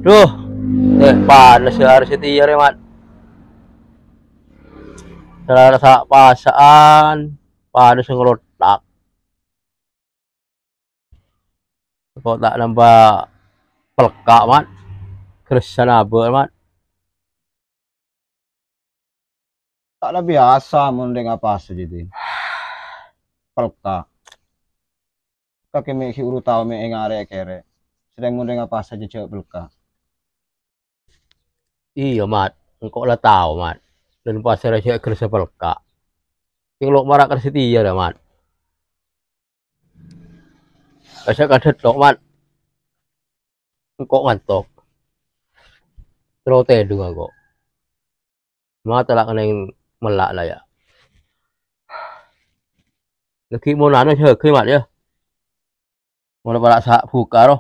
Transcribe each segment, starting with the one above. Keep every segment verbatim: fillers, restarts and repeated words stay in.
Duh, eh, panas ya hari setia ya, Mat. Salah rasa pasaan, panas ngelotak. Kok ta' nambah pelka', Mat? Keressa nabâ', Mat. Ta' la biyasa mon rèng apasa jâ', Din. Pelka'. Kakè mè' ghi' uru tao mè' ènga' rè-kèrè. Sarèng mon rèng apasa jâ' jhâ' pelka'. Iyâ, Mat. Engko' la tao, Mat. Dân pasèra jhâ' keressa pelka'. Kèng lo' mara' ka setia, ra, Mat. Kasa kadhât tok, Mat. Engko' ngantok. Terro tèdung engko'. Mata la kennèng mella' la, yâ. Lagi mon anu jâgâ, Mat, yâ. Mon para' sa' buka, ro.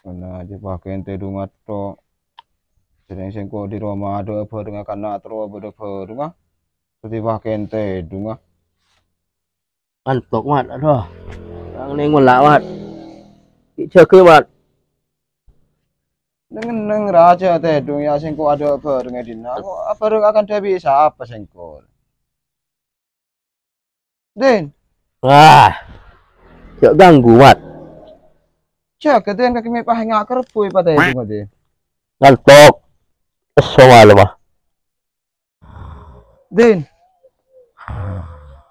Ana jâ' pakèn tèdungnga tok. Jârèng sèngko' di roma adâ' bârângnga kana' terro bâdâ bârângnga. Tadi pakèn tèdungnga. Ngantok, Mat. Aduh. Kennèng mella', Mat. Jâgâ, Mat. Neng-neng rajâ tèdung, yâ, sèngko' adâ' bârângnga è dinna'. Kok bârâng akanta bi' sapa sèngko'? Din. Wah. Jhâ' ganggu, Mat. Jâgâ, Din, kakè mè' paènga' kerbhu èpatèdungnga, Din. Ngantok. Esso malem, ah. Din.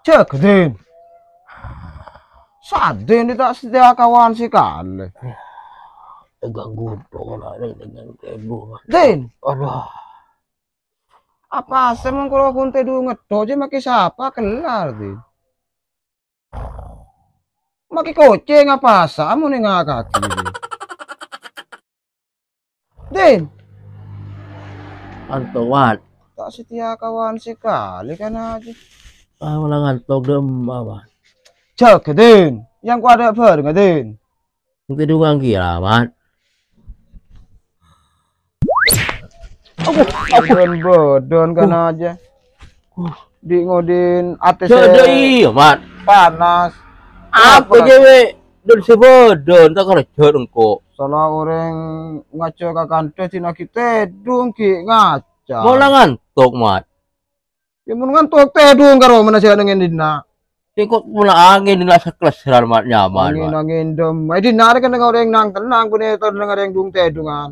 Jâgâ, Din. Sadin ta' setia kawan sakalè. Ganggu tok la, Din. Din. Aduh. Apasa mon karo ghun tèdung ngetto' jâ' makè sapa kellar, Din? Makè kocèng apasa mon ènga' kakè, Din? Din. Anto, Mat. Ta' setia kawan sakalè kana' jâ'. Ah, mala ngantok dâ' emma, Mat. Jâgâ, Din. Yang kuat bârângnga, Din. Tèdungnga kèya, Mat. Aku, aku. Bâdân, bâdân kana' jâ'. Di ngodin atè sè iyâ, Mat. Panas. Apa cewek? Dân sè bâdân, ta' kerja engko'. Sala orèng ngajhâk ka kanthâ dinaghi tèdung ghi' ngaca. Mala ngantok, Mat. Yâ, mon ngantok tèdung karo mana sè neng è dinna'. Sèngko' mala angèn la saklesseran, Mat, nyaman, Mat. Angèn, angèn dâ' emma. È dinna' rè kan orèng nang-tennang, bânnè tao neng orèng dung-tèdungan.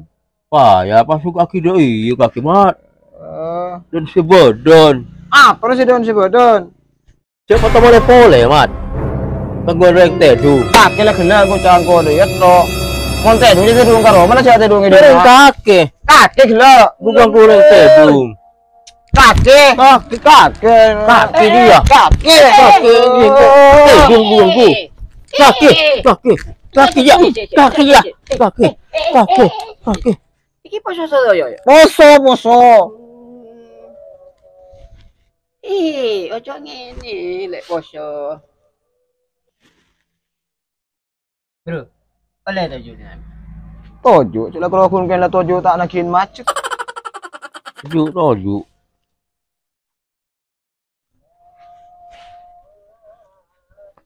Wah, yâ, pas suka ghi' dâ' iyâ kakè, Mat. Eh. Dân sè bâdân. Apa sè dân sè bâdân? Sè patè polè-polè, Mat. Tèdung orèng tèdung. Kakè la ghenna' engko' cangko dâ' iyâ to. Mon tèdung jâ' tèdung karo, mana sè tèdung è dinna'? Kakè. Kakè ghellâ'. Bukan orèng tèdung. Kakè. Kakè, kakè. Kakè dia. Kakè. Kakè ini. Tèdung bukan ku. Kakè, kakè. Kakè ya. Kakè ya. Kakè. Kakè. Kakè. Iki poso sadhâjâ, yâ? Poso, poso. Ih, ojo ngene, lek poso. Bro, oleh toju' dengan. Toju', cek la kalau kun kena toju' tak nagihin macet. Toju', toju'.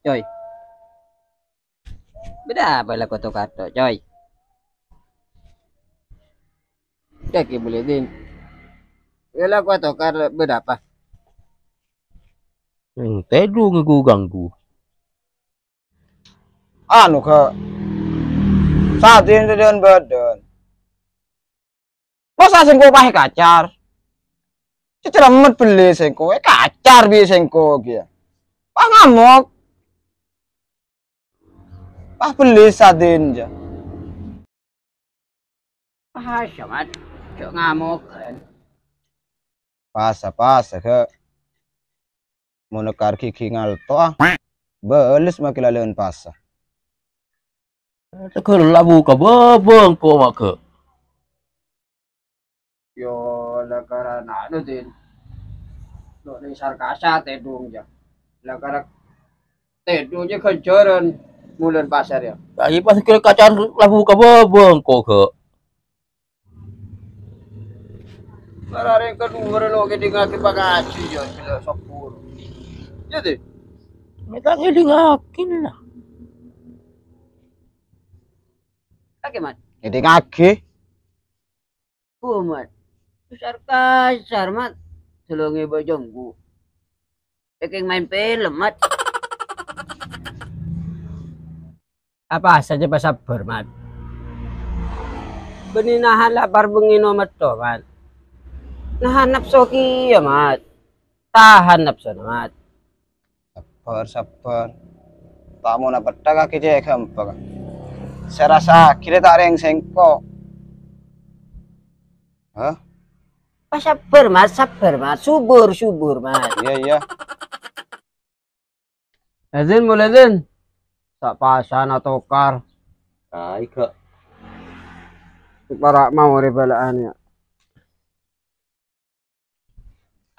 Coy. Beda apa la koto kato, coy? Cek ibu Lidin. Ya la koto kato beda apa? Yang tedung iku ganggu. Anu, Kak. Sadin dengan badan. Masa sengko' pahe kacar? Ceceramet beli sengko', eh, kacar bi' sengko' kia. Pas ngamok. Pas beli sadin ja. Ah, Somad, cok ngamok kan. Pas, pas, Kak. Mon nekar gigi ngalto, ah. Bales make lala'an pasa. Tegal labu ka babang ko maka. Yo, la karana anu, Din. Lo ning Sarkasa tedung, ja. La kara tedung, ja, ganjaran mulan pasar, ya. Ayo pas kira kacar labu ka babang ko, Kak. Marareng kedua lo ke dingake pangaji ya, sila sepuluh. Ya, deh. Mereka ngelingakin lah. Kakè, Mat. Ngèdingngaghi. Wah, Mat. Kasar-kasar, Mat. Sèlongè bâjânggu. Èkèng maèn film, Mat. Apa saja pasabbhâr, Mat. Bânnè nahan lapar bengngèna metto, Mat. Nahan napso kèya, Mat. Tahan napsona, Mat. Sabbhâr, sabbhâr. Tamona pettha kakè cè' ghâmpang. Sè rassa'aghi rè ta' rèng sèngko'. Hah? Pas sabbhâr, Mat, sabbhâr, Mat. Subur, subur, Mat. Iyâ, iyâ. Èzin, molaè, Zin. Ta' pasana tokar. Ai, Kak. Para' mau rè bâlâ'ân, yâ.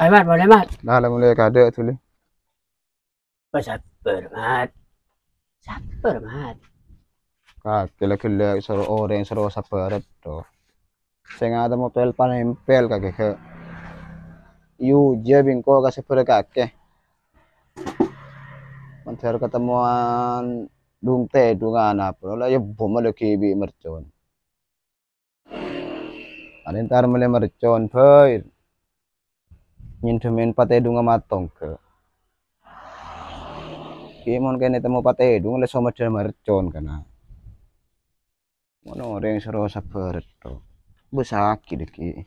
Ayo, Mat, molaè, Mat. Nah, la molaè kadâ' dhuli. Pas sabbhâr, Mat. Sabbhâr, Mat. Kakè la ghellâ' soro orèng soro sabbhâr, to. Sè ngatemmo pel panèmpel kakè, Kak. Yu, jâ bingko ka sabbhâr kakè. Mandhâr katemmowan dung-tèdungan apa, la yâ bom lagi bi' mercon. Anèntar mèlè mercon, bhâi. Nyèndhâmèn patèdungnga matongghâ. Ghi' mon kènè temmo patèdung, lè somèdhâ mercon kana. Mon orèng soro sabbhâr to. Bâsaghi dhâggi'.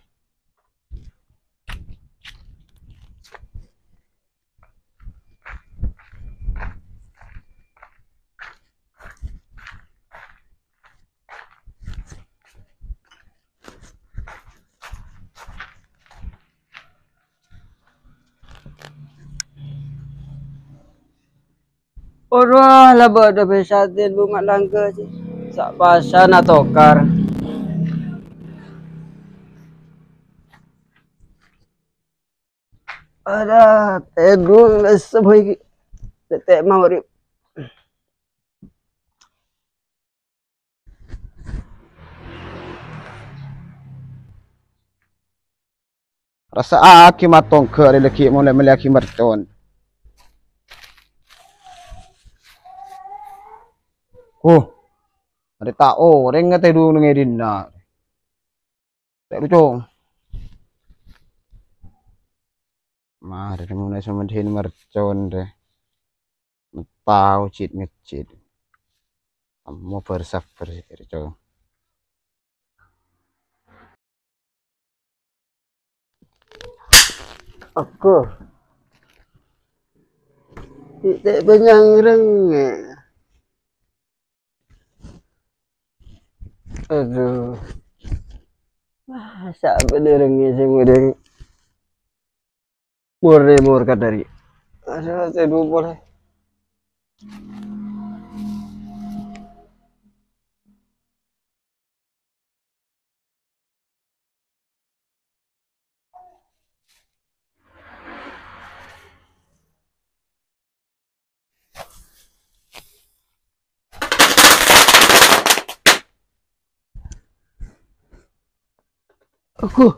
Ora la bâdâ bhâi satèya, Bu, ma' langghâ, sè sa-pasana tokar. Ada, tèdung lè sè bhâi, tètè maghrib. Rassa'aghi matongghâ rè laghi' molaè mellèyaghi mercon. Huh, arè ta' orèng ngatèdung neng è dinna'. Ta' lucu. Marè molaè somèdhâna mercon rè. Tao cit-ngecit. Ammo bâr-sabbhâr, Cong. Aku. Titik penyang rengek. Aduh. Masa apa nih rengek sih, mending. Mur nih, mur, kadari. Asa saya dua boleh. Aku,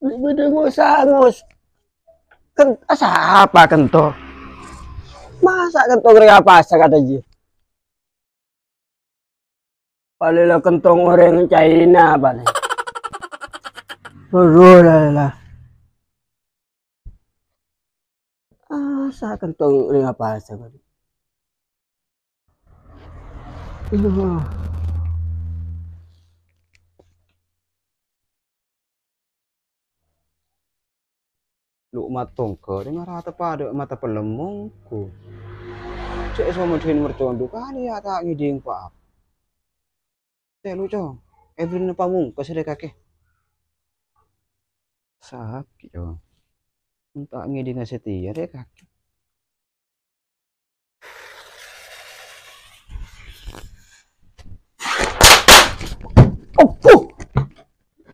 bâdâ ngos-angos. Ken-, sapa kento? Masa kento ngrèya pasar kata ji? Palèng la kento orèng China palèng. Aduh, la, la. Ah, sa kento orèng pasar. Aduh. Lu' matongghâ, deng arata padâ mata pelem mongghu. Cè' somèdhâna mercon dhu kalè yâ ta' ngèdhing pa-apa. Tè lu, Cong, èbherri'na pamongkas rè kakè. Sakè', Cong. Mon ta' ngèdhinga satèya rè kakè. Opo?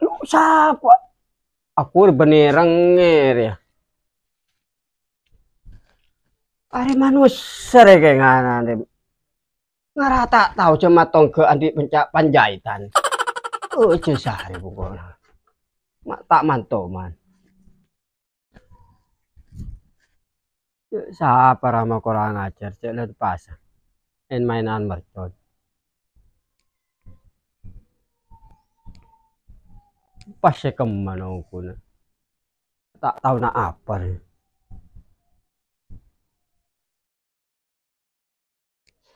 Lu sapa? Aku bânnè rengngè rèya. Arè manossa rè kèngana rè. Ngara ta' tao jhâ' matongghâ andi' penca-, panjaitan. Oh, jhâ' sarè pokokna. Ma-, ta' mantoman. Cè' sapa rama korang ajhâr, cè' lè' pasa. En-maènan mercon. Pas sè kemma nongkona. Ta' tao na' apa rè.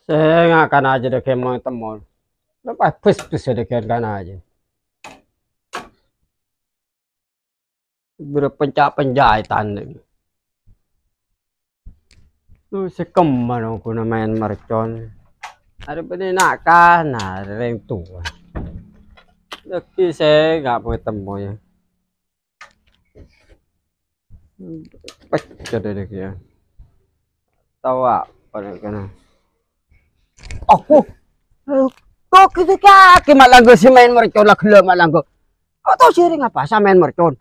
Sènga' kan ajâ dâggi' mon-temmon. Lepas bus-bus dâggi' kan ajâ. Berpenca-penca è tanè. Lu sè kemma nongkona maèn mercon. Arè bânnè na' kan, arè rèng towa. Dâggi' sènga' mon-temmon yâ. Pecah dâggi' yâ. Tao apa rè kana? Aku. Kok gitu kaki mak langgo sè maèn mercon la ghellâ' mak langgo. Kok tao sèrèng apa sè maèn mercon?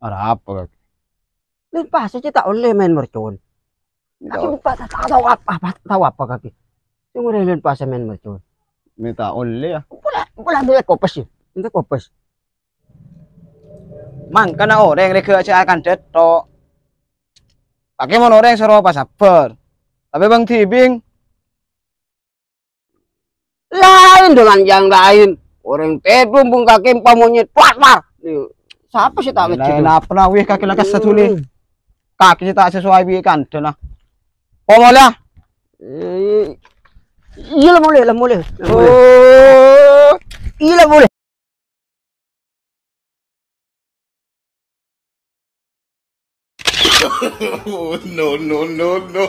Arapa, Kak? Lèn pas sè ta' ollè maèn mercon. Kaki lupa ta' tao apa, apa, tao apa kaki. Sè ngorèng lèn pas sè maèn mercon. Mè' ta' ollè yâ. Pula, pula ambil kopes yâ. Ambil kopes. Mangkana orèng règhâ' jhâ' akandhât tok. Kakè mon orèng soro pasabbhâr. Tapè bâng dhibi' laèn dengan yang laèn. Orèng tèdung bung kakè pamonyèt, war, war. Sapa sè ta' ngejjhâ? Laèn apa na, wih, kakè la kassa' dhuli. Hmm. Kakè sè ta' sesuai bi' kandhâna. Pomolè. Eh, iyâ la molè, la molè. La molè. Oh. Iyâ la molè. Oh, no, no, no, no.